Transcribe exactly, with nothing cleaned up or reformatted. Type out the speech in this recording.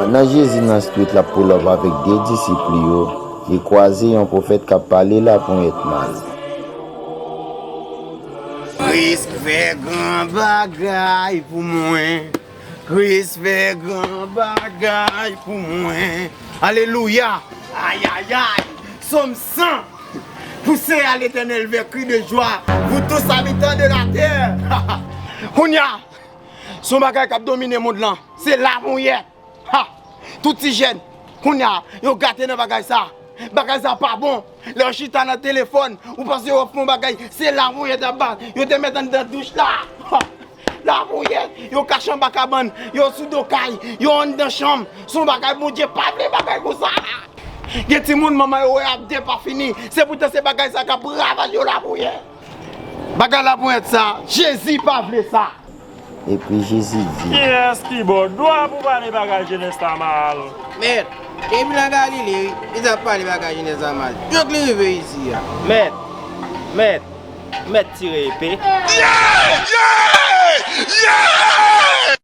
Pandan Jezi nan street l ap pull up avèk de disip li yo, li kwaze yon pwofèt k ap pale laponyèt mal. Kris fè gran bagay pou mwen. Kris fè gran bagay pou mwen. Alelouya. Ayayay. Sòm san. Poussez à l'Éternel des cris de joie, vous tous habitants de la terre. Kounye a, se yon bagay k ap domine mond lan. Se laponyèt. Ha! Tout ti jèn, kounye a, yo gate nan bagay sa. Bagay sa pa bon. Lè w chita nan telefòn, ou panse w ap fè yon bagay, se laponyèt ap bat. Yo te met anndan douch la. Ha! Laponyèt, yo kache anba kabann, yo sou do kay, yo anndan chanm. Se yon bagay Bondye pa vle bagay konsa. Gen timoun manman yo wè ap depafini. Se poutan se bagay sa k ap ravaje yo laponyèt. Bagay laponyèt sa, Jezi pa vle sa. Epi Jezi di, kiyès ki ba w dwa pou pale bagay jenès la mal? Mèt, depi nan Galile, wi, li t ap pale bagay jenès la mal. Jòk li rive isi a. Mèt, mèt, mèt tire epe.